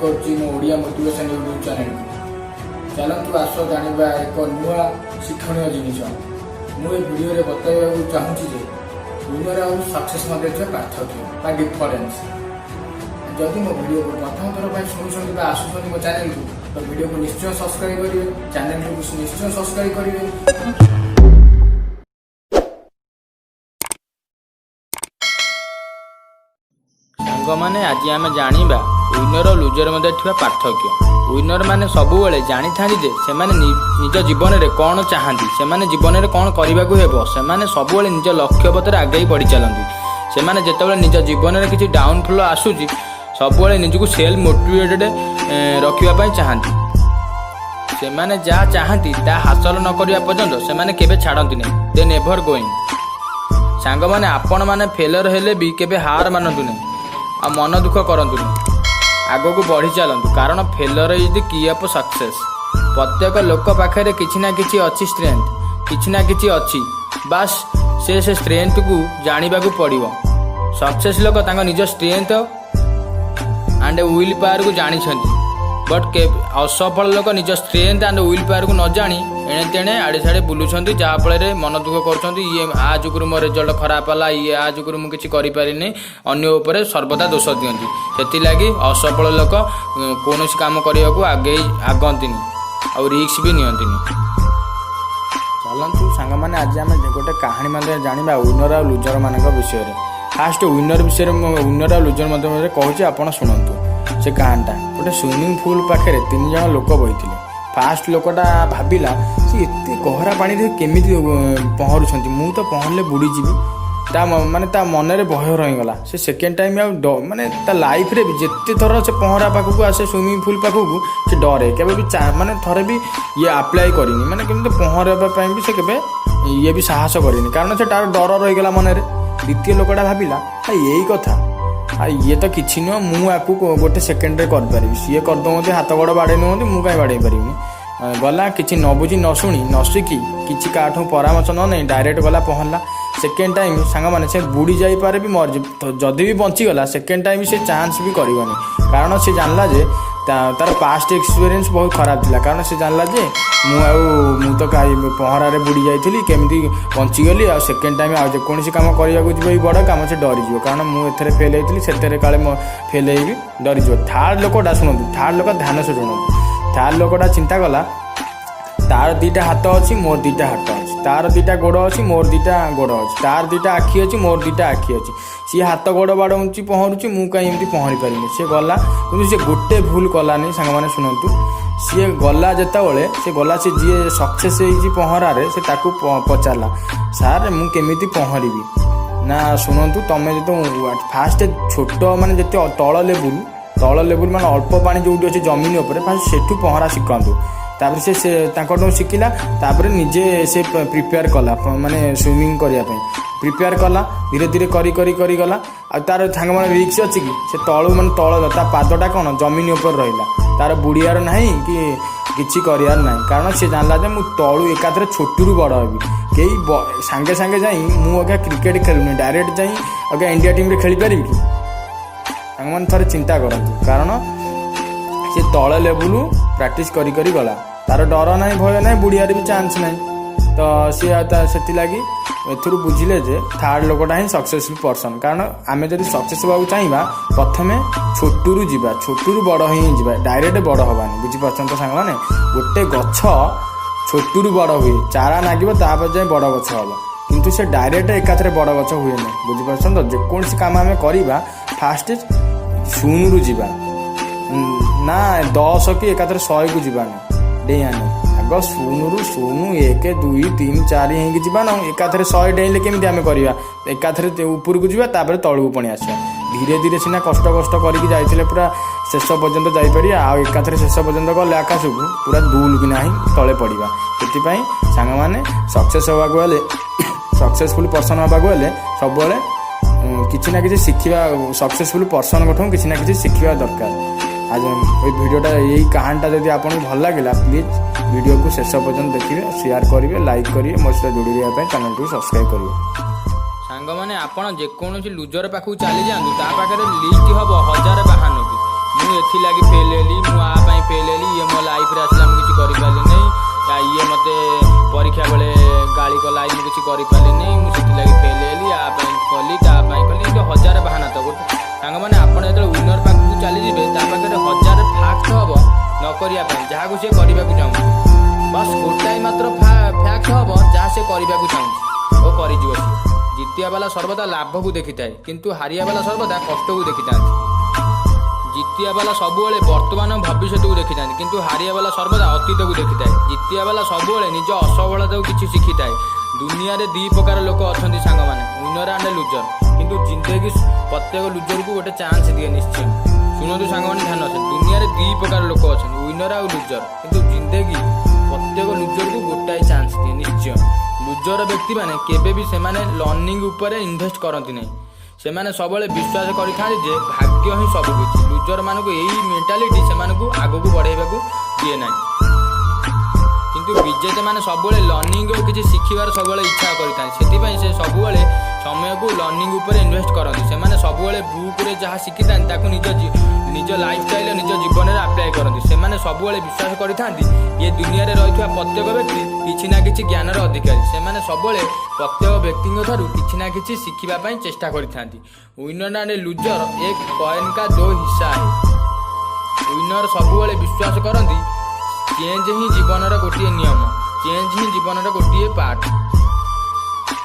କରୁଛି ମୋ Odia motivation YouTube ଚ୍ୟାନେଲକୁ। ଚାଲନ୍ତୁ, ଆସ ଜାଣିବା ଏକ ନୂଆ ଶିକ୍ଷଣୀୟ ଜିନିଷ। ମୁଁ ଏ ଭିଡ଼ିଓରେ ବତାଇବାକୁ ଚାହୁଁଛି ଯେ ୱିନର ଆଉ ସକ୍ସେସ୍ ମଧ୍ୟରେ ଥିବା ପାର୍ଥକ୍ୟ ବା ଡିଫରେନ୍ସ। ଯଦି ମୋ ଭିଡ଼ିଓକୁ ପ୍ରଥମ ଥର ପାଇଁ ଶୁଣୁଛନ୍ତି ବା ଆସୁଛନ୍ତି ମୋ ଚ୍ୟାନେଲକୁ, ତ ଭିଡ଼ିଓକୁ ନିଶ୍ଚୟ ସବସ୍କ୍ରାଇବ୍ କରିବେ, ଚ୍ୟାନେଲକୁ ନିଶ୍ଚୟ ସବସ୍କ୍ରାଇବ୍ କରିବେ। ସାଙ୍ଗମାନେ, ଆଜି ଆମେ ଜାଣିବା ୱିନର ଓ ଲୁଜର ମଧ୍ୟରେ ଥିବା ପାର୍ଥକ୍ୟ। ୱିନର ମାନେ ସବୁବେଳେ ଜାଣିଥାନ୍ତି ଯେ ସେମାନେ ନିଜ ଜୀବନରେ କ'ଣ ଚାହାନ୍ତି, ସେମାନେ ଜୀବନରେ କ'ଣ କରିବାକୁ ହେବ। ସେମାନେ ସବୁବେଳେ ନିଜ ଲକ୍ଷ୍ୟ ପଥରେ ଆଗେଇ ବଢ଼ି ଚାଲନ୍ତି। ସେମାନେ ଯେତେବେଳେ ନିଜ ଜୀବନରେ କିଛି ଡାଉନଫଲ୍ ଆସୁଛି, ସବୁବେଳେ ନିଜକୁ ସେଲ୍ଫ ମୋଟିଭେଟେଡ୍ ରଖିବା ପାଇଁ ଚାହାନ୍ତି। ସେମାନେ ଯାହା ଚାହାନ୍ତି, ତାହା ହାସଲ ନ କରିବା ପର୍ଯ୍ୟନ୍ତ ସେମାନେ କେବେ ଛାଡ଼ନ୍ତି ନାହିଁ। They never going. ସାଙ୍ଗମାନେ, ଆପଣମାନେ ଫେଲର ହେଲେ ବି କେବେ ହାର ମାନନ୍ତୁ ନାହିଁ ଆଉ ମନ ଦୁଃଖ କରନ୍ତୁନି। ଆଗକୁ ବଢ଼ି ଚାଲନ୍ତୁ, କାରଣ failure is the key of success. ପ୍ରତ୍ୟେକ ଲୋକ ପାଖରେ କିଛି ନା କିଛି ଅଛି, ଷ୍ଟ୍ରେନ୍ଥ କିଛି ନା କିଛି ଅଛି। ବାସ୍, ସେ ସେ ଷ୍ଟ୍ରେନ୍ଥକୁ ଜାଣିବାକୁ ପଡ଼ିବ। ସକ୍ସେସ୍ ଲୋକ ତାଙ୍କ ନିଜ ଷ୍ଟ୍ରେନ୍ଥ ଆଣ୍ଡ will ପାୱାରକୁ ଜାଣିଛନ୍ତି, ବଟ୍ ଅସଫଳ ଲୋକ ନିଜ ଷ୍ଟ୍ରେନ୍ଥ ଆଣ୍ଡ will ପାୱାରକୁ ନ ଜାଣି ଏଣେ ତେଣେ ଆଡ଼େ ସାଡ଼େ ବୁଲୁଛନ୍ତି, ଯାହାଫଳରେ ମନ ଦୁଃଖ କରୁଛନ୍ତି। ଇଏ ଆ ଯୋଗୁରୁ ମୋ ରେଜଲ୍ଟ ଖରାପ ହେଲା, ଇଏ ଆ ଯୋଗୁରୁ ମୁଁ କିଛି କରିପାରିନି। ଅନ୍ୟ ଉପରେ ସର୍ବଦା ଦୋଷ ଦିଅନ୍ତି। ସେଥିଲାଗି ଅସଫଳ ଲୋକ କୌଣସି କାମ କରିବାକୁ ଆଗେଇ ଆଗନ୍ତିନି ଆଉ ରିସ୍କ ବି ନିଅନ୍ତିନି। ଚାଲନ୍ତୁ ସାଙ୍ଗମାନେ, ଆଜି ଆମେ ଗୋଟେ କାହାଣୀ ମାଧ୍ୟମରେ ଜାଣିବା ୱିନର ଆଉ ଲୁଜର ମାନଙ୍କ ବିଷୟରେ। ଫାଷ୍ଟ ୱିନର ବିଷୟରେ, ମୁଁ ୱିନର ଆଉ ଲୁଜର ମଧ୍ୟରେ କହୁଛି, ଆପଣ ଶୁଣନ୍ତୁ ସେ କାହାଣୀଟା। ଗୋଟେ ସୁଇମିଂ ପୁଲ୍ ପାଖରେ ତିନି ଜଣ ଲୋକ ବସିଥିଲେ। ଫାଷ୍ଟ ଲୋକଟା ଭାବିଲା, ସେ ଏତେ ଗହରା ପାଣିରେ କେମିତି ପହଁରୁଛନ୍ତି? ମୁଁ ତ ପହଁରିଲେ ବୁଡ଼ିଯିବି। ମାନେ ତା ମନରେ ଭୟ ରହିଗଲା। ସେ ସେକେଣ୍ଡ ଟାଇମ୍ ଆଉ ମାନେ ତା ଲାଇଫରେ ବି ଯେତେ ଥର ସେ ପହଁରା ପାଖକୁ ଆସେ, ସୁଇମିଂ ପୁଲ୍ ପାଖକୁ, ସେ ଡରେ। କେବେ ବି ମାନେ ଥରେ ବି ଇଏ ଆପ୍ଲାଏ କରିନି, ମାନେ କେମିତି ପହଁରିବା ପାଇଁ ବି ସେ କେବେ ଇଏ ବି ସାହସ କରିନି, କାରଣ ସେ ତାର ଡର ରହିଗଲା ମନରେ। ଦ୍ୱିତୀୟ ଲୋକଟା ଭାବିଲା, ଏଇ କଥା, ଆଉ ଇଏ ତ କିଛି ନୁହଁ, ମୁଁ ଆକୁ ଗୋଟେ ସେକେଣ୍ଡରେ କରିପାରିବି। ସିଏ କରିଦେଉଛନ୍ତି, ହାତ ଗୋଡ଼ ବାଡ଼େଇ ନେଉଛନ୍ତି, ମୁଁ କାହିଁ ବାଡ଼େଇ ପାରିବିନି? ଗଲା, କିଛି ନ ବୁଝି, ନ ଶୁଣି, ନ ଶିଖି, କିଛି କାହାଠୁ ପରାମର୍ଶ ନ ନେଇ ଡାଇରେକ୍ଟ ଗଲା, ପହଁରିଲା। ସେକେଣ୍ଡ ଟାଇମ୍ ସାଙ୍ଗମାନେ, ସେ ବୁଡ଼ି ଯାଇପାରେ ବି, ମରିଯିବ। ଯଦି ବି ବଞ୍ଚିଗଲା, ସେକେଣ୍ଡ ଟାଇମ୍ ସେ ଚାନ୍ସ ବି କରିବନି, କାରଣ ସେ ଜାଣିଲା ଯେ ତାର ପାଷ୍ଟ ଏକ୍ସପିରିଏନ୍ସ ବହୁତ ଖରାପ ଥିଲା। କାରଣ ସେ ଜାଣିଲା ଯେ ମୁଁ ତ କାଇ ପହଁରାରେ ବୁଡ଼ି ଯାଇଥିଲି, କେମିତି ବଞ୍ଚିଗଲି। ଆଉ ସେକେଣ୍ଡ ଟାଇମ୍ ଆଉ ଯେକୌଣସି କାମ କରିବାକୁ ଯିବ, ଏଇ ବଡ଼ କାମ, ସେ ଡରିଯିବ। କାରଣ ମୁଁ ଏଥିରେ ଫେଲ୍ ହେଇଥିଲି, ସେଥିରେ କାଳେ ମୁଁ ଫେଲ୍ ହେଇବି, ଡରିଯିବ। ଥାର୍ଡ଼ ଲୋକଟା ଶୁଣନ୍ତୁ, ଥାର୍ଡ଼ ଲୋକ ଧ୍ୟାନ ସେ ଶୁଣନ୍ତୁ। ଥାର୍ଡ଼ ଲୋକଟା ଚିନ୍ତା କଲା, ତାର ଦିଟା ହାତ ଅଛି, ମୋର ଦିଟା ହାତ ଅଛି। ତାର ଦିଟା ଗୋଡ଼ ଅଛି, ମୋର ଦିଟା ଗୋଡ଼ ଅଛି। ତାର ଦିଟା ଆଖି ଅଛି, ମୋର ଦିଟା ଆଖି ଅଛି। ସିଏ ହାତ ଗୋଡ଼ ବାଡ଼ଉଛି, ପହଁରୁଛି, ମୁଁ କାହିଁ ଏମିତି ପହଁରି ପାରିବିନି? ସିଏ ଗଲା, କିନ୍ତୁ ସିଏ ଗୋଟେ ଭୁଲ କଲାନି। ସାଙ୍ଗମାନେ ଶୁଣନ୍ତୁ, ସିଏ ଗଲା, ଯେତେବେଳେ ସେ ଗଲା, ସେ ଯିଏ ସକ୍ସେସ୍ ହେଇଛି ପହଁରାରେ, ସେ ତାକୁ ପଚାରିଲା, "ସାର୍, ମୁଁ କେମିତି ପହଁରିବି?" ନା, ଶୁଣନ୍ତୁ, ତମେ ଯେତେ ଫାଷ୍ଟ ଛୋଟ, ମାନେ ଯେତେ ତଳ ଲେବୁଲ, ତଳ ଲେବୁଲ ମାନେ ଅଳ୍ପ ପାଣି ଯେଉଁଠି ଅଛି ଜମିନ ଉପରେ, ଫାଷ୍ଟ ସେଠୁ ପହଁରା ଶିଖନ୍ତୁ। ତାପରେ ସେ ସେ ତାଙ୍କଠୁ ଶିଖିଲା। ତାପରେ ନିଜେ ସେ ପ୍ରିପେୟାର କଲା, ମାନେ ସୁଇମିଂ କରିବା ପାଇଁ ପ୍ରିପେୟାର କଲା। ଧୀରେ ଧୀରେ କରି କରି କରି ଗଲା। ଆଉ ତାର ସାଙ୍ଗମାନେ ରିସ୍କ ଅଛି କି? ସେ ତଳୁ, ମାନେ ତଳ ତା ପାଦଟା କ'ଣ ଜମିନ ଉପରେ ରହିଲା। ତାର ବୁଡ଼ିବାର ନାହିଁ କି କିଛି କରିବାର ନାହିଁ, କାରଣ ସେ ଜାଣିଲା ଯେ ମୁଁ ତଳୁ ଏକାଥରେ ଛୋଟରୁ ବଡ଼ ହେବି। କେହି ସାଙ୍ଗେ ସାଙ୍ଗେ ଯାଇ, ମୁଁ ଅଗା କ୍ରିକେଟ ଖେଳୁନି, ଡାଇରେକ୍ଟ ଯାଇ ଅଗା ଇଣ୍ଡିଆ ଟିମ୍ରେ ଖେଳିପାରିବି କି? ସାଙ୍ଗମାନେ, ଥରେ ଚିନ୍ତା କରନ୍ତୁ। କାରଣ ସେ ତଳ ଲେବୁଲ ପ୍ରାକ୍ଟିସ୍ କରି କରି ଗଲା। ତାର ଡର ନାହିଁ, ଭୟ ନାହିଁ, ବୁଡ଼ିବାର ବି ଚାନ୍ସ ନାହିଁ। ତ ସିଏ ଆଉ ତା ସେଥିଲାଗି ଏଥିରୁ ବୁଝିଲେ ଯେ ଥାର୍ଡ଼ ଲୋକଟା ହିଁ ସକ୍ସେସଫୁଲ୍ ପର୍ସନ୍। କାରଣ ଆମେ ଯଦି ସକ୍ସେସ୍ ହେବାକୁ ଚାହିଁବା, ପ୍ରଥମେ ଛୋଟରୁ ଯିବା, ଛୋଟରୁ ବଡ଼ ହେଇ ହିଁ ଯିବା, ଡାଇରେକ୍ଟ ବଡ଼ ହେବାନି। ବୁଝିପାରୁଛନ୍ତି ତ ସାଙ୍ଗମାନେ? ଗୋଟେ ଗଛ ଛୋଟରୁ ବଡ଼ ହୁଏ, ଚାରା ନାଗିବ, ତାପରେ ଯାଇ ବଡ଼ ଗଛ ହେବ। କିନ୍ତୁ ସେ ଡାଇରେକ୍ଟ ଏକାଥରେ ବଡ଼ ଗଛ ହୁଏନି। ବୁଝିପାରୁଛନ୍ତି ତ? ଯେକୌଣସି କାମ ଆମେ କରିବା, ଫାଷ୍ଟ ଶୂନରୁ ଯିବା ନା 10 କି ଏକାଥରେ 100କୁ ଯିବାନି, ଡେଇଁଆନି। ଆଗ ଶୂନରୁ, ଶୂନ, ଏକ, ଦୁଇ, ତିନି, ଚାରି ହେଇକି ଯିବା ନା। ଏକାଥରେ 100 ଡେଇଁଲେ କେମିତି ଆମେ କରିବା? ଏକାଥରେ ଉପରକୁ ଯିବା, ତାପରେ ତଳକୁ ପୁଣି ଆସିବା। ଧୀରେ ଧୀରେ ସିନା କଷ୍ଟ କଷ୍ଟ କରିକି ଯାଇଥିଲେ ପୁରା ଶେଷ ପର୍ଯ୍ୟନ୍ତ ଯାଇପାରିବା। ଆଉ ଏକାଥରେ ଶେଷ ପର୍ଯ୍ୟନ୍ତ ଗଲେ ଆକାଶକୁ ପୁରା ଦୁଲକିନା ହିଁ ତଳେ ପଡ଼ିବା। ସେଥିପାଇଁ ସାଙ୍ଗମାନେ, ସକ୍ସେସ୍ ହେବାକୁ ହେଲେ, ସକ୍ସେସଫୁଲ୍ ପର୍ସନ୍ ହେବାକୁ ହେଲେ ସବୁବେଳେ କିଛି ନା କିଛି ଶିଖିବା, ସକ୍ସେସଫୁଲ୍ ପର୍ସନଙ୍କଠୁ କିଛି ନା କିଛି ଶିଖିବା ଦରକାର। ଆଜି ଏଇ ଭିଡ଼ିଓଟା, ଏଇ କାହାଣୀଟା ଯଦି ଆପଣଙ୍କୁ ଭଲ ଲାଗିଲା, ପ୍ଲିଜ୍ ଭିଡ଼ିଓକୁ ଶେଷ ପର୍ଯ୍ୟନ୍ତ ଦେଖିବେ, ସେୟାର କରିବେ, ଲାଇକ୍ କରିବେ। ମୋ ସହିତ ଯୋଡ଼ି ରହିବା ପାଇଁ ଚ୍ୟାନେଲଟିକୁ ସବସ୍କ୍ରାଇବ୍ କରିବେ। ସାଙ୍ଗମାନେ, ଆପଣ ଯେକୌଣସି ଲୁଜର ପାଖକୁ ଚାଲି ଯାଆନ୍ତୁ, ତା ପାଖରେ ଲିଷ୍ଟ ହବ ହଜାରେ ବାହାନୁକି। ମୁଁ ଏଥିଲାଗି ଫେଲ୍ ହେଲି, ମୁଁ ଆ ପାଇଁ ଫେଲ୍ ହେଲି, ଇଏ ମୋ ଲାଇଫ୍ରେ ଆସିଲା, ମୁଁ କିଛି କରିପାରିଲିନି, ଇଏ ମୋତେ ପରୀକ୍ଷା ବେଳେ ଗାଳି କଲା, ମୁଁ କିଛି କରିପାରିଲିନି, ମୁଁ ସେଥିଲାଗି ଫେଲ୍ ହେଲି, ଆ ପାଇଁ କଲି, ତା ପାଇଁ କଲି, ଏମିତି ହଜାର ବାହାନା। ତ ଗୋଟେ ସାଙ୍ଗମାନେ, ଆପଣ ଯେତେବେଳେ ୱିନର୍ ପାଖକୁ ଚାଲିଯିବେ, ତା ପାଖରେ ହଜାର ଫ୍ୟାକ୍ଟ ହବ ନ କରିବା ପାଇଁ, ଯାହାକୁ ସେ କରିବାକୁ ଚାହୁଁଛି। ବାସ୍, ଗୋଟାଏ ମାତ୍ର ଫ୍ୟାକ୍ଟ ହବ ଯାହା ସେ କରିବାକୁ ଚାହୁଁଛି ଓ କରିଯିବ ସିଏ। ଜିତିବା ବାଲା ସର୍ବଦା ଲାଭକୁ ଦେଖିଥାଏ, କିନ୍ତୁ ହାରିବା ବାଲା ସର୍ବଦା କଷ୍ଟକୁ ଦେଖିଥାନ୍ତି। ଜିତିବା ବାଲା ସବୁବେଳେ ବର୍ତ୍ତମାନ ଭବିଷ୍ୟତକୁ ଦେଖିଥାନ୍ତି, କିନ୍ତୁ ହାରିବା ବାଲା ସର୍ବଦା ଅତୀତକୁ ଦେଖିଥାଏ। ଜିତିବା ବାଲା ସବୁବେଳେ ନିଜ ଅସଫଳତାକୁ କିଛି ଶିଖିଥାଏ। ଦୁନିଆରେ ଦୁଇ ପ୍ରକାର ଲୋକ ଅଛନ୍ତି ସାଙ୍ଗମାନେ, ୱିନର ଆଣ୍ଡ ଲୁଜର। କିନ୍ତୁ ଜିନ୍ଦଗି ପ୍ରତ୍ୟେକ ଲୁଜରକୁ ଗୋଟେ ଚାନ୍ସ ଦିଏ ନିଶ୍ଚୟ। ଶୁଣନ୍ତୁ ସାଙ୍ଗମାନେ, ଧ୍ୟାନ ଅଛି। ଦୁନିଆରେ ଦୁଇ ପ୍ରକାର ଲୋକ ଅଛନ୍ତି, ୱିନର ଆଉ ଲୁଜର। କିନ୍ତୁ ଜିନ୍ଦଗି ପ୍ରତ୍ୟେକ ଲୁଜରକୁ ଗୋଟାଏ ଚାନ୍ସ ଦିଏ ନିଶ୍ଚୟ। ଲୁଜର ବ୍ୟକ୍ତିମାନେ କେବେ ବି ସେମାନେ ଲର୍ଣ୍ଣିଂ ଉପରେ ଇନଭେଷ୍ଟ କରନ୍ତି ନାହିଁ। ସେମାନେ ସବୁବେଳେ ବିଶ୍ୱାସ କରିଥାନ୍ତି ଯେ ଭାଗ୍ୟ ହିଁ ସବୁ କିଛି। ଲୁଜରମାନଙ୍କୁ ଏଇ ମେଣ୍ଟାଲିଟି ସେମାନଙ୍କୁ ଆଗକୁ ବଢ଼େଇବାକୁ ଦିଏ ନାହିଁ। କିନ୍ତୁ ବିଜେତାମାନେ ସବୁବେଳେ ଲର୍ଣ୍ଣିଂ ଓ କିଛି ଶିଖିବାର ସବୁବେଳେ ଇଚ୍ଛା କରିଥାନ୍ତି। ସେଥିପାଇଁ ସେ ସବୁବେଳେ ସମୟକୁ ଲର୍ଣ୍ଣିଂ ଉପରେ ଇନଭେଷ୍ଟ କରନ୍ତି। ସେମାନେ ସବୁବେଳେ ବୁକ୍ରେ ଯାହା ଶିଖିଥାନ୍ତି, ତାକୁ ନିଜ ଲାଇଫଷ୍ଟାଇଲ, ନିଜ ଜୀବନରେ ଆପ୍ଲାଏ କରନ୍ତି। ସେମାନେ ସବୁବେଳେ ବିଶ୍ୱାସ କରିଥାନ୍ତି, ଏ ଦୁନିଆରେ ରହିଥିବା ପ୍ରତ୍ୟେକ ବ୍ୟକ୍ତି କିଛି ନା କିଛି ଜ୍ଞାନର ଅଧିକାରୀ। ସେମାନେ ସବୁବେଳେ ପ୍ରତ୍ୟେକ ବ୍ୟକ୍ତିଙ୍କ ଠାରୁ କିଛି ନା କିଛି ଶିଖିବା ପାଇଁ ଚେଷ୍ଟା କରିଥାନ୍ତି। ୱିନର ଆଣ୍ଡ ଲୁଜର एक कॉइन का दो हिस्सा है। ୱିନର ସବୁବେଳେ ବିଶ୍ୱାସ କରନ୍ତି, ଚେଞ୍ଜ ହିଁ ଜୀବନର ଗୋଟିଏ ନିୟମ, ଚେଞ୍ଜ ହିଁ ଜୀବନର ଗୋଟିଏ ପାର୍ଟ।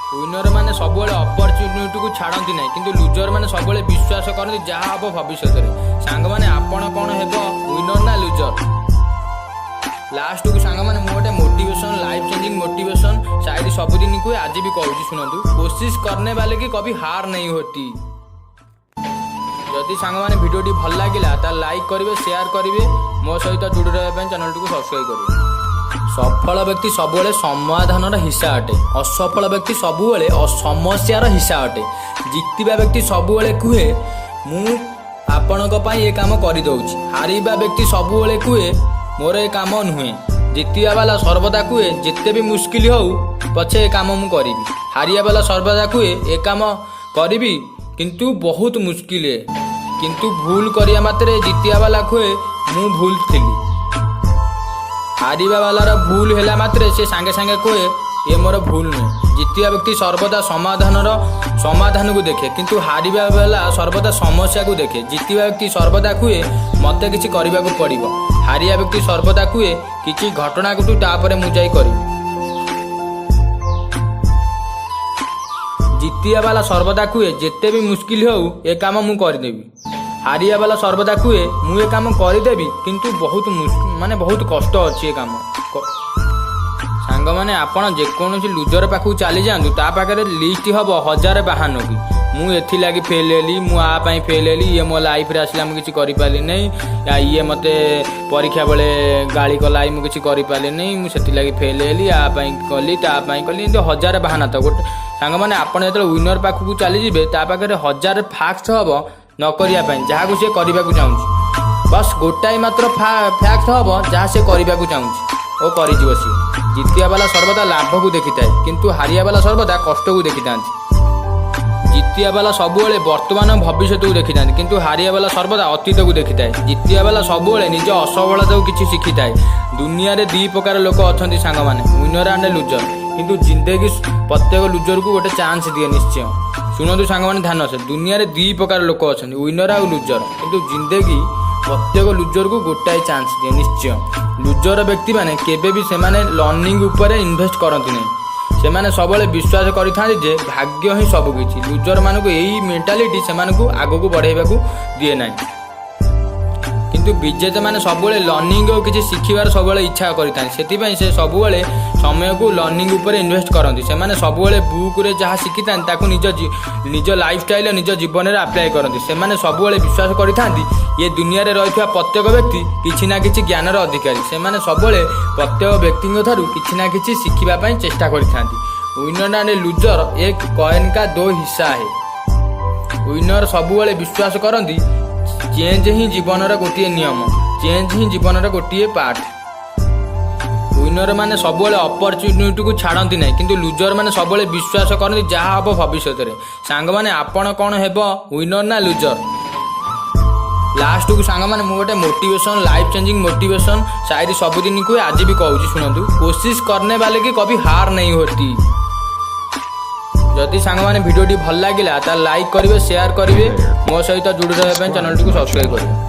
ୱିନର ମାନେ ସବୁବେଳେ ଅପରଚ୍ୟୁନିଟିକୁ ଛାଡ଼ନ୍ତି ନାହିଁ, କିନ୍ତୁ ଲୁଜର ମାନେ ସବୁବେଳେ ବିଶ୍ୱାସ କରନ୍ତି ଯାହା ହବ ଭବିଷ୍ୟତରେ। ସାଙ୍ଗମାନେ, ଆପଣ କ'ଣ ହେବ, ୱିନର ନା ଲୁଜର? ଲାଷ୍ଟକୁ ସାଙ୍ଗମାନେ, ମୁଁ ଗୋଟେ motivation, life changing motivation Sayed ସବୁଦିନ କୁହେ, ଆଜି ବି କହୁଛି, ଶୁଣନ୍ତୁ। कोशिश करने वाले की कभी हार नहीं होती। ଯଦି ସାଙ୍ଗମାନେ ଭିଡ଼ିଓଟି ଭଲ ଲାଗିଲା, ତାହେଲେ ଲାଇକ୍ କରିବେ, ସେୟାର କରିବେ, ମୋ ସହିତ ଯୋଡ଼ି ରହିବା ପାଇଁ ଚ୍ୟାନେଲଟିକୁ ସବସ୍କ୍ରାଇବ୍ କରିବେ। ସଫଳ ବ୍ୟକ୍ତି ସବୁବେଳେ ସମାଧାନର ହିସ୍ସା ଅଟେ। ଅସଫଳ ବ୍ୟକ୍ତି ସବୁବେଳେ ସମସ୍ୟାର ହିସ୍ସା ଅଟେ। ଜିତିବା ବ୍ୟକ୍ତି ସବୁବେଳେ କୁହେ, ମୁଁ ଆପଣଙ୍କ ପାଇଁ ଏ କାମ କରିଦେଉଛି। ହାରିବା ବ୍ୟକ୍ତି ସବୁବେଳେ କୁହେ, ମୋର ଏ କାମ ନୁହେଁ। ଜିତିବା ବାଲା ସର୍ବଦା କୁହେ, ଯେତେ ବି ମୁସ୍କିଲ ହଉ ପଛେ ଏ କାମ ମୁଁ କରିବି। ହାରିବା ବାଲା ସର୍ବଦା କୁହେ, ଏ କାମ କରିବି କିନ୍ତୁ ବହୁତ ମୁସ୍କିଲ ଏ। କିନ୍ତୁ ଭୁଲ କରିବା ମାତ୍ରେ ଜିତିବା ବାଲା କୁହେ, ମୁଁ ଭୁଲ ଥିଲି। ହାରିବା ବାଲାର ଭୁଲ ହେଲା ମାତ୍ରେ ସେ ସାଙ୍ଗେ ସାଙ୍ଗେ କୁହେ, ଏ ମୋର ଭୁଲ ନୁହେଁ। ଜିତିବା ବ୍ୟକ୍ତି ସର୍ବଦା ସମାଧାନକୁ ଦେଖେ, କିନ୍ତୁ ହାରିବା ବାଲା ସର୍ବଦା ସମସ୍ୟାକୁ ଦେଖେ। ଜିତିବା ବ୍ୟକ୍ତି ସର୍ବଦା କୁହେ, ମୋତେ କିଛି କରିବାକୁ ପଡ଼ିବ। ହାରିବା ବ୍ୟକ୍ତି ସର୍ବଦା କୁହେ, କିଛି ଘଟଣା ଘଟୁ, ତାପରେ ମୁଁ ଯାଇ କରିବି। ଜିତିବା ବାଲା ସର୍ବଦା କୁହେ, ଯେତେ ବି ମୁସ୍କିଲ ହଉ ଏ କାମ ମୁଁ କରିଦେବି। ହାରିବା ବାଲା ସର୍ବଦା କୁହେ, ମୁଁ ଏ କାମ କରିଦେବି, କିନ୍ତୁ ବହୁତ ମାନେ ବହୁତ କଷ୍ଟ ଅଛି ଏ କାମ। ସାଙ୍ଗମାନେ, ଆପଣ ଯେକୌଣସି ଲୁଜର ପାଖକୁ ଚାଲିଯାଆନ୍ତୁ, ତା ପାଖରେ ଲିଷ୍ଟ ହବ ହଜାର ବାହାନକୁ। ମୁଁ ଏଥିଲାଗି ଫେଲ୍ ହେଲି, ମୁଁ ଆ ପାଇଁ ଫେଲ୍ ହେଲି, ଇଏ ମୋ ଲାଇଫ୍ରେ ଆସିଲା, ମୁଁ କିଛି କରିପାରିଲି ନାହିଁ, ଇଏ ମୋତେ ପରୀକ୍ଷା ବେଳେ ଗାଳି କଲା, ମୁଁ କିଛି କରିପାରିଲି ନାହିଁ, ମୁଁ ସେଥିଲାଗି ଫେଲ୍ ହେଲି, ଆ ପାଇଁ କଲି, ତା ପାଇଁ କଲି, ଏମିତି ହଜାର ବାହାନା। ତ ଗୋଟେ ସାଙ୍ଗମାନେ, ଆପଣ ଯେତେବେଳେ ୱିନର ପାଖକୁ ଚାଲିଯିବେ, ତା ପାଖରେ ହଜାର ଫ୍ୟାକ୍ଟ ହବ ନ କରିବା ପାଇଁ, ଯାହାକୁ ସେ କରିବାକୁ ଚାହୁଁଛି। ବାସ୍, ଗୋଟାଏ ମାତ୍ର ଫ୍ୟାକ୍ଟ ହବ ଯାହା ସେ କରିବାକୁ ଚାହୁଁଛି ଓ କରିଯିବ ସିଏ। ଜିତିବା ବାଲା ସର୍ବଦା ଲାଭକୁ ଦେଖିଥାଏ, କିନ୍ତୁ ହାରିବା ବାଲା ସର୍ବଦା କଷ୍ଟକୁ ଦେଖିଥାନ୍ତି। ଜିତିବା ବାଲା ସବୁବେଳେ ବର୍ତ୍ତମାନ ଭବିଷ୍ୟତକୁ ଦେଖିଥାନ୍ତି, କିନ୍ତୁ ହାରିବା ବାଲା ସର୍ବଦା ଅତୀତକୁ ଦେଖିଥାଏ। ଜିତିବା ବାଲା ସବୁବେଳେ ନିଜ ଅସଫଳତାକୁ କିଛି ଶିଖିଥାଏ। ଦୁନିଆରେ ଦୁଇ ପ୍ରକାର ଲୋକ ଅଛନ୍ତି ସାଙ୍ଗମାନେ, ୱିନର ଆଣ୍ଡ ଲୁଜର। କିନ୍ତୁ ଜିନ୍ଦଗି ପ୍ରତ୍ୟେକ ଲୁଜରକୁ ଗୋଟେ ଚାନ୍ସ ଦିଏ ନିଶ୍ଚୟ। ଶୁଣନ୍ତୁ ସାଙ୍ଗମାନେ, ଧ୍ୟାନ ସେ। ଦୁନିଆରେ ଦୁଇ ପ୍ରକାର ଲୋକ ଅଛନ୍ତି, ୱିନର ଆଉ ଲୁଜର। କିନ୍ତୁ ଜିନ୍ଦଗି ପ୍ରତ୍ୟେକ ଲୁଜରକୁ ଗୋଟାଏ ଚାନ୍ସ ଦିଏ ନିଶ୍ଚୟ। ଲୁଜର ବ୍ୟକ୍ତିମାନେ କେବେ ବି ସେମାନେ ଲର୍ଣ୍ଣିଂ ଉପରେ ଇନଭେଷ୍ଟ କରନ୍ତି ନାହିଁ। ସେମାନେ ସବୁବେଳେ ବିଶ୍ୱାସ କରିଥାନ୍ତି ଯେ ଭାଗ୍ୟ ହିଁ ସବୁ କିଛି। ଲୁଜରମାନଙ୍କୁ ଏଇ ମେଣ୍ଟାଲିଟି ସେମାନଙ୍କୁ ଆଗକୁ ବଢ଼େଇବାକୁ ଦିଏ ନାହିଁ। କିନ୍ତୁ ବିଜେତାମାନେ ସବୁବେଳେ ଲର୍ଣ୍ଣିଂ ଓ କିଛି ଶିଖିବାର ସବୁବେଳେ ଇଚ୍ଛା କରିଥାନ୍ତି। ସେଥିପାଇଁ ସେ ସବୁବେଳେ ସମୟକୁ ଲର୍ଣ୍ଣିଂ ଉପରେ ଇନଭେଷ୍ଟ କରନ୍ତି। ସେମାନେ ସବୁବେଳେ ବୁକ୍ରେ ଯାହା ଶିଖିଥାନ୍ତି, ତାକୁ ନିଜ ଲାଇଫଷ୍ଟାଇଲ, ନିଜ ଜୀବନରେ ଆପ୍ଲାଏ କରନ୍ତି। ସେମାନେ ସବୁବେଳେ ବିଶ୍ୱାସ କରିଥାନ୍ତି, ଏ ଦୁନିଆରେ ରହିଥିବା ପ୍ରତ୍ୟେକ ବ୍ୟକ୍ତି କିଛି ନା କିଛି ଜ୍ଞାନର ଅଧିକାରୀ। ସେମାନେ ସବୁବେଳେ ପ୍ରତ୍ୟେକ ବ୍ୟକ୍ତିଙ୍କ ଠାରୁ କିଛି ନା କିଛି ଶିଖିବା ପାଇଁ ଚେଷ୍ଟା କରିଥାନ୍ତି। ୱିନର ଆଣ୍ଡ ଲୁଜର एक कॉइन का दो हिस्सा है। ୱିନର ସବୁବେଳେ ବିଶ୍ୱାସ କରନ୍ତି, ଚେଞ୍ଜ ହିଁ ଜୀବନର ଗୋଟିଏ ନିୟମ, ଚେଞ୍ଜ ହିଁ ଜୀବନର ଗୋଟିଏ ପାର୍ଟ। ୱିନର ମାନେ ସବୁବେଳେ ଅପରଚ୍ୟୁନିଟିକୁ ଛାଡ଼ନ୍ତି ନାହିଁ, କିନ୍ତୁ ଲୁଜର ମାନେ ସବୁବେଳେ ବିଶ୍ୱାସ କରନ୍ତି ଯାହା ହବ ଭବିଷ୍ୟତରେ। ସାଙ୍ଗମାନେ, ଆପଣ କ'ଣ ହେବ, ୱିନର ନା ଲୁଜର? ଲାଷ୍ଟକୁ ସାଙ୍ଗମାନେ, ମୁଁ ଗୋଟେ motivation, life changing motivation shayari ସବୁଦିନ କୁହେ, ଆଜି ବି କହୁଛି, ଶୁଣନ୍ତୁ। कोशिश करने वाले की कभी हार नहीं होती। ଯଦି ସାଙ୍ଗମାନେ ଭିଡ଼ିଓଟି ଭଲ ଲାଗିଲା, ତାହେଲେ ଲାଇକ୍ କରିବେ, ସେୟାର କରିବେ। ମୋ ସହିତ ଯୋଡ଼ି ରହିବା ପାଇଁ ଚ୍ୟାନେଲଟିକୁ ସବସ୍କ୍ରାଇବ୍ କରିବେ।